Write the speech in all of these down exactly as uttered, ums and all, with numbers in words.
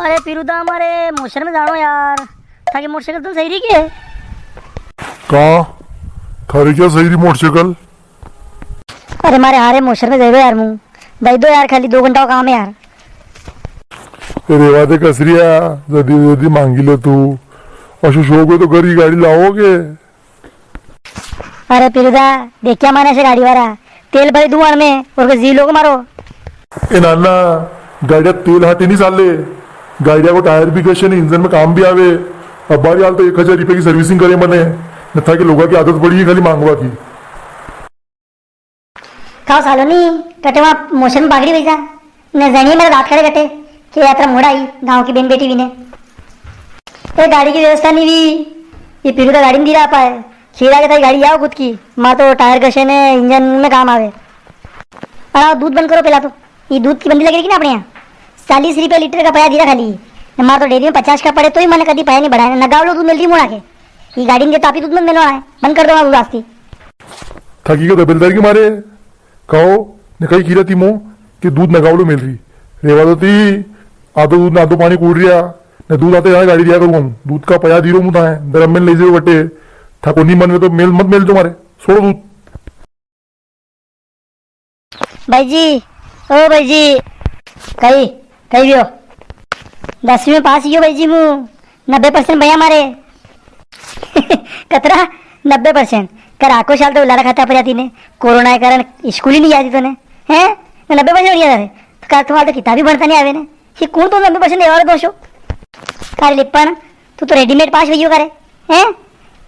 अरे पीरूदा, मारे मोशर में जाणो यार, थाकी मोटरसाइकिल तो सही री के? का? थारे क्या सही री मोटरसाइकिल? अरे मारे हारे मोशर में जाइबो यार, मूं दई दो यार, खाली दो घंटा को काम है यार। ए, रेवा दे कसरिया, जदी जदी मांगी ले तू। अशो शौक हो तो घर की गाड़ी लाओगे? अरे पीरूदा, देखिया माने से गाड़ी वाला, तेल भरी दूं अण में और के जी लोग मारो। ए नाना, गाड़िया तेल हाटी नी साले, गाड़िया को टायर भी घसे ने इंजन में काम भी आवे। अबारी हाल तो एक हजार रुपया की सर्विसिंग करे मने, ने थाके लोगा की आदत पड़ी है खाली मांगवा की। खाओ सालो नी, कटे वहाँ मोशर में बागड़ी वई जा। ने जणी मेरा दांत खड़े कटे, के यात्रा मोड़ा आई, गांव की बेन बेटी भी ने। ए, गाड़ी की व्यवस्था नी वी, ये पीरूदा गाड़ी में दी रहा पाए। खीरा के ताई गाड़ी आओ खुद की, मां तो टायर घसे ने इंजन में काम आवे। अरे आओ, दूध बंद करो पहला तो। ये दूध की बंदी लग रही ना अपने यहाँ, चालीस रुपया लीटर का पया दी रहा खाली। ने मार तो डेयरी में पचास का पड़े तो ही मने कदी पया नी बढ़ाया, नगावलो दूध मिल रही मोड़ा के। ये गाड़ी में तो आप ही दूध मत मिलवाना है, बंद कर दो ना दूध आस्ती। थाकी के दबेलदार की मारे कहो ने कई कीरा थी मो कि दूध नगावलो मिल रही। रेवा दो थी, आधो दूध ने आधो पानी कूड़ रिया, ने दूध आते यहाँ गाड़ी दिया करूँ हम। दूध का पया धीरो मुता है, दरम में ले जाओ बटे, थाको नी मन में तो मेल मत मेल तुम्हारे, छोड़ो दूध। भाई जी, ओ भाई जी, कई, कई व्यो? दसवीं में पास हुई भाई जी, मूं नब्बे परसेंट भैया मारे। कतरा? नब्बे परसेंट। कर आको साल तो उलारा खाता पड़ा थी ने, कोरोना के कारण स्कूल ही नी जाती तो ने, हैं? नब्बे परसेंट बढ़िया था। तो कर तुम्हारा तो किताब ही भणता नी आवे ने, ये कौन तो नब्बे परसेंट देवा वाला दोषो? कर लिपण, तू तो रेडीमेड पास हुई हो करे, हैं?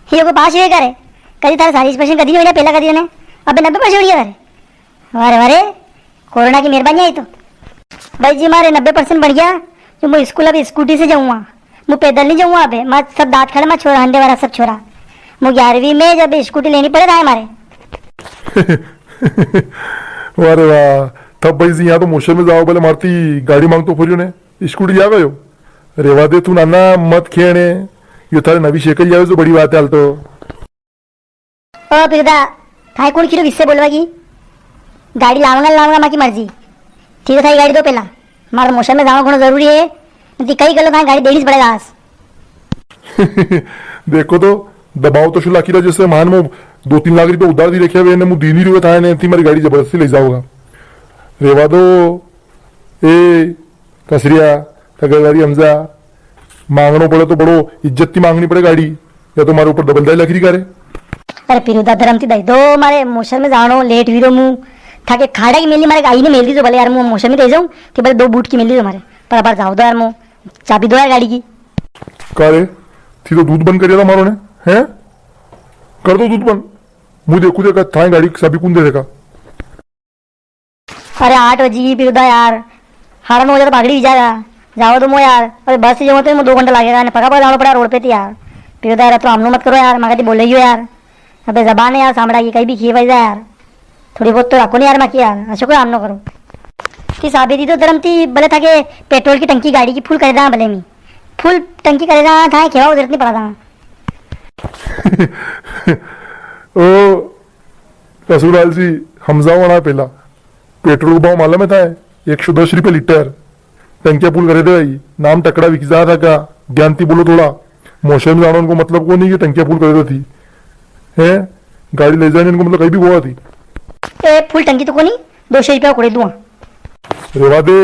ये को पास हुए करे, कदी थारे चालीस परसेंट कदी नी होना पहला कदी ने, अबे नब्बे परसेंट बढ़िया करे। वारे वारे, कोरोना की मेहरबानी आई तो। भाई जी, मारे नब्बे परसेंट बढ़ गया, जो मूं स्कूल अब स्कूटी से जाऊंगा, मूं पैदल नी जाऊंगा। अबे मारे सब दांत खड़े, मारे छोरा हंडे वाला सब छोरा। मूं ग्यारहवीं में जब स्कूटी लेनी पड़े था मारे। वारे वाह, तब भाई जी यहाँ तो मोशर में जाओ, भले मारती गाड़ी मांगतो फरियो ने, स्कूटी लिया गयो। रेवा दे तू नाना, मत खेने, यो थारे नवी साइकिल जावे तो बड़ी बात है हाल तो। ओ पीरूदा, थाई कौन खीरो किससे बोलवा की? गाड़ी लावांगा, लावांगा, माकी मर्जी। ठीक है, थाई गाड़ी दो पहला। मारे मोशर में जाणो घणो जरूरी है, नी कई गलो थाई गाड़ी देनी पड़ेगा आज। देखो तो, दबाव तो शुला की जैसे मान मो दो तीन लाख रुपया उधार दी रखे हुए ने, मूं दी नी रियो था ने, थी मारी गाड़ी जबरदस्ती ले जाओगा। रेवा दो, ए, कसरिया, तगड़वारी हमजा, मांगणो पड़े तो बड़ो इज्जत थी मांगणी पड़े गाड़ी, या तो मारे ऊपर दबलदारी लग रही का रे? अरे पीरूदा, धरम थी दई दो, मारे मोशर में जाणो लेट वीरो मूं, थाके खाड़ा की मेली मारे आई ने मेल दीजो भले यार, मूं मोशर में दे जाऊं, कि भले दो बूट की मेल दीजो मारे, पर अबार जाओ दो यार, मूं चाबी दो यार गाड़ी की। का रे, थी तो दूध बंद करिया था मारो ने, हैं? कर दो दूध बंद, मूं देखू देखा थाई गाड़ी की चाबी कौन दे देखा। अरे आठ बजी गी पीरूदा यार, हाड़ा नौ बजे तो बागड़ी जागा। जावा दो मो यार, अरे बस से जाऊँ तो मो दो घंटा लागेगा, ने पगा पगा जाणो पड़ा रोड पे थी यार। पीरूदा यार, अतरो आमनो मत करो यार, माका थी बोले ही हो यार। अबे जबान है यार सांभड़ा की, कई भी खी वई जा यार। थोड़ी बहुत तो राखो नी यार माकी यार, अशो कोई आमनो करो। थी साबी दी तो धरम थी, भले थाके पेट्रोल की टंकी गाड़ी की फुल करे दां भले मी। फुल टंकी करे दां, थाके केवा जरूरत नी पड़ा दां। ओ, कसूरलाल जी, हमजाओ ना पेला। पेट्रोल को भाव मालूम है थाए? एक सौ दस रुपया लीटर। टंकिया फुल करे दे भाई। नाम टकड़ा विकी जा थाका। ध्यान थी बोलो थोड़ा। मोशर में जाणो उनको मतलब कोनी कि टंकिया फुल करे दो थी। हैं? गाड़ी ले जाणी उनको मतलब कई भी हुआ थी। ए, फुल टंकी तो कोनी, दो सौ रुपया कोड़े दुआ। रेवा दे,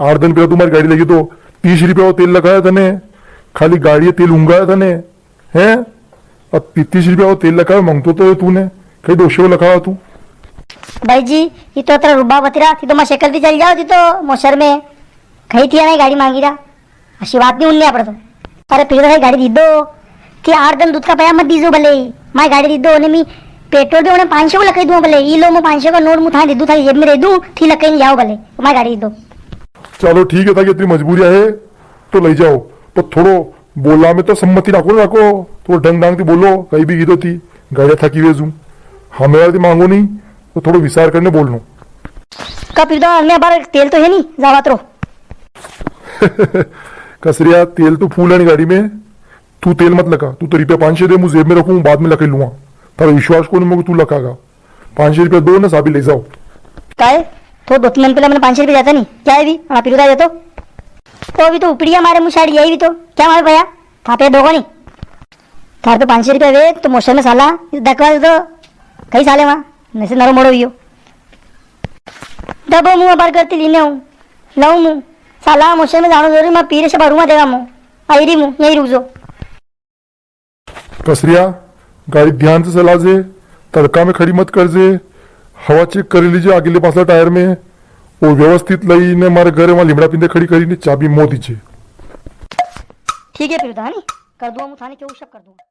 आठ दिन पेला तू मारी गाड़ी लेगी तो तीस रुपया को तेल लगाया तने, खाली गाड़ी तेल उंगाया तने, हैं? अब तीस रुपया को तेल लगाया मांगतो तो है तूने, कई दो सौ लगावा तू। भाई जी, ये तो अतरा रुबाब अतरा थी तो मां साइकिल थी चल जाओ थी तो मोशर में, कई थी ना गाड़ी मांगी रा। अशी बात नी हुणनी आपणे तो। अरे पीरूदा थाई गाड़ी दी दो। थी आठ दिन दूध का पया मत दीजो भले। मारी गाड़ी दी दो, ने मी पेट्रोल भी उन्हें पाँच सौ को लकई दूँ भले। ई लो, मो पाँच सौ का नोट मु थाई दे दूँ, थाई जेब में रह दूँ, थी लकई नी जाओ भले। मारी गाड़ी दी दो। चलो ठीक है, थाकी इतनी मजबूरी है तो ले जाओ, पर थोड़ो बोला में तो सम्मति राखो, राखो। थोड़ो ढंग ढंग थी बोलो, कई भी कीधो थी, गाड़िया थाकी वेजू। हमें वाली मांगो नी, तो थोड़ो विचार करने बोलनो। का पीरूदा, अने अबार तेल तो है नी, जावा तरो। कसरिया, तेल तो फूल है नी गाड़ी में, तू तेल मत लगा, तू तो रुपया पाँच सौ दे, मु जेब में रखूँ, बाद में लकई लूँगा। थारा विश्वास कोनी मो कि तू लकागा। पाँच सौ रुपया दो ना, साबी ले जाओ। काय? तो दो तीन दिन पेला मने पाँच सौ रुपया दिया था नी, क्या है भी? हाँ, पीरूदा दे तो। तो अभी तो उपड़िया मारे मुसाड़ी आई भी तो। क्या मारे भैया? था पे दो कोनी। थार पे पाँच सौ रुपया वे तो मोसर में साला, धक्का दे तो। कई साले वहाँ, नसे नरो मोड़ो वियो। दबो मुँह अबार करती लीने हूँ। लाऊं मुँह। साला मोसर में जानो जरूरी, मैं पीरे से भरूंगा देगा मुँह। आई री मुँह, यही रुक जो। कसरिया, गाड़ी ध्यान से चला जे, तड़का में खड़ी मत कर जे, हवा चेक कर लीजे आगे पासला टायर में, और व्यवस्थित लई ने मारे घरे वहाँ लिमड़ा पिंदे खड़ी करी ने चाबी मो दीजे। ठीक है फिर तो, है नी? कर दूंगा, मुँह थाने क्यों सब कर दूंगा।